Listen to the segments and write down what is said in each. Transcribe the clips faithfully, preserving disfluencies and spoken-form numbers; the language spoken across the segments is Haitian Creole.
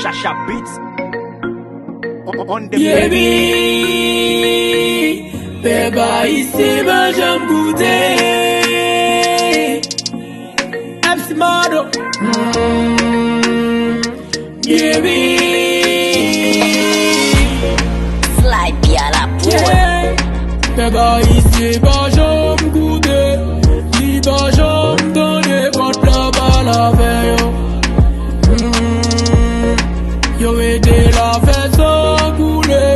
Chacha Beats. On, on the Baby, pèp ayisyen pa janm koute. M C Mado. Mm, Baby. Slide P à la poule. Yeah. Pèp ayisyen pa janm koute. Li pa janm tande kòd la pale avè yo. Mm, yo rete la fè san koule.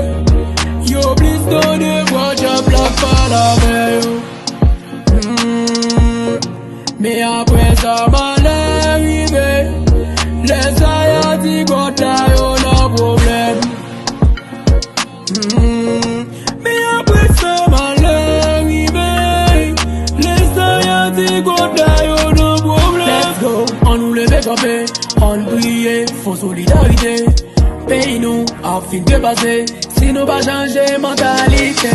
Yo plis tande vwa dyab la pale avè yo. Mm, men apre sa, malè rive. Lè sa y a di kòd la yo nan pwoblèm. Mm, men apre sa, malè rive. Lè sa y a di kòd la yo nan pwoblèm. Let's go, ann nou leve kanpe, ann priye, fò solidarite. Peyi nou ap fin depase. Si nou pa chanje mantalite,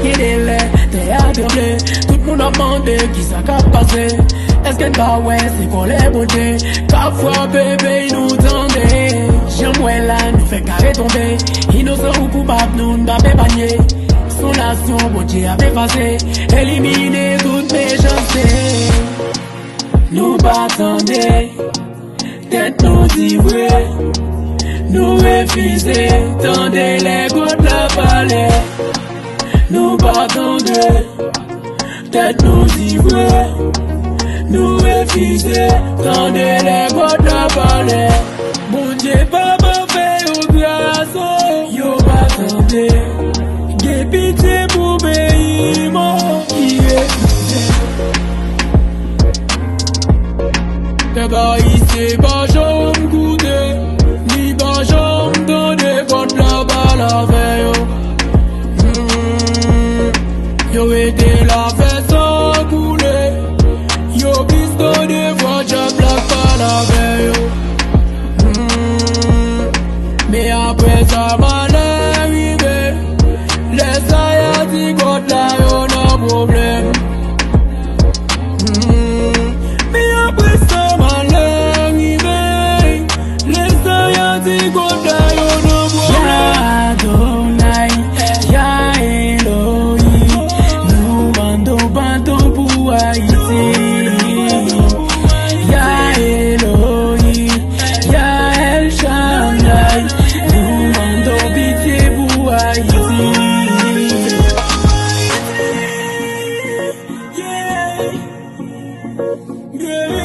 gen de lè tè a tranble. Tout moun ap mande kisa k ap pase. Èske n pa wè se kòlè Bondye k ap frape peyi nou, tande? Jan m wè la, nou fè kare tonbe. Inosan ou koupab, nou n p ap epanye. S on nasyon Bondye ap efase, elimine tout mechanste. Nou pa tande. Tèt nou di vre, nou refize tande lè kòd la pale. Nou pa tande, tèt nou di vre, nou refize tande lè kòd la pale. Bondye pa pa fè yo gras, o, yo pa tande. Gen pitye pou peyi m, o, ki refize. Pèp ayisyen pa janm koute, ni pa janm tande kòd la pale avè yo. Mm, yo rete la fè san koule. Yo plis tande vwa dyab la pale avè yo. Mm, men apre sa, malè rive. Lè sa y a di kòd la yo nan pwoblèm. Mm, men apre sa, malè rive. Lè sa y a di kòd la yo nan pwoblèm. Ya Adonai, Ya Elohim, nou mande w padon pou Ayiti. Ya Elohim, Ya El Shaddai, nou mande w pitye pou Ayiti. Yeah. Yeah.